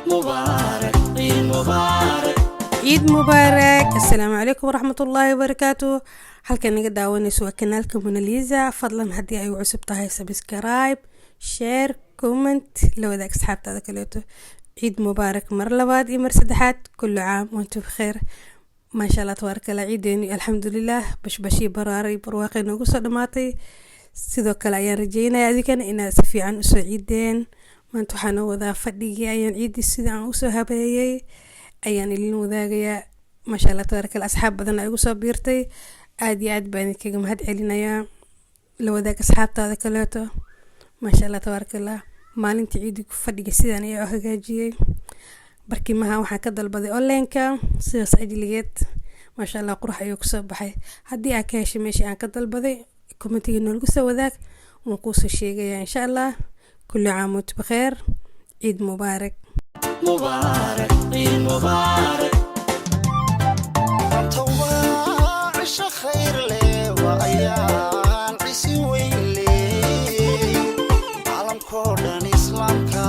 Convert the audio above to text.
Mubaarak, Ciid Mubaarak. Ciid mubaarak. Assalaamu calaykum waraxmatullaahi wabarakaatu. Halkan naga daawanayso waa kanaalka Monalisa. Fadlan haddii ay cusub tahay, subscribe, share, comment, la wadaag asxaabtaada kaleeto. Ciid mubaarak mar labaad iyo mar saddexaad. Kullu caam wantum bikheer. Maasha Allah, tabaaraka Allah. Ciideeni alxamdulilah bashbashii baraaray barwaaqay noogu soo dhamaatay. Sidoo kale ayaan rajeynaya adigana inaad si fiican usoo ciideen. Maanta waxaa noo wadaa fadhigii ayaan ciidii sida aan usoo habeeyey ayaan idin wadaagayaa. Maasha Allah, tabaaraka Allah. Asxaab badan ay igu soo biirtay, aad iyo aad baan idinkaga mahad celinayaa. La wadaag asxaabtaada kaleeto. Maasha Allah, tabaaraka Allah. Maalintii ciidii fadhiga sidaan ayaa u hagaajiyey. Barkimaha waxaan ka dalbaday online-ka, sidaas ajligeed maasha Allah qurux ayuu kusoo baxay. Haddii aad ka heshay meeshii aan ka dalbaday, commentiga noolagu soo wadaag, waan kuusoo sheegayaa insha Allah. Kullu caam wantum bikheer. Ciid mubaarak. Mubaarak, Ciid Mubaarak. Maanta waa cisho khayr leh, waa ayaan cisi weyn leh, caalamkoo dhan islaamka.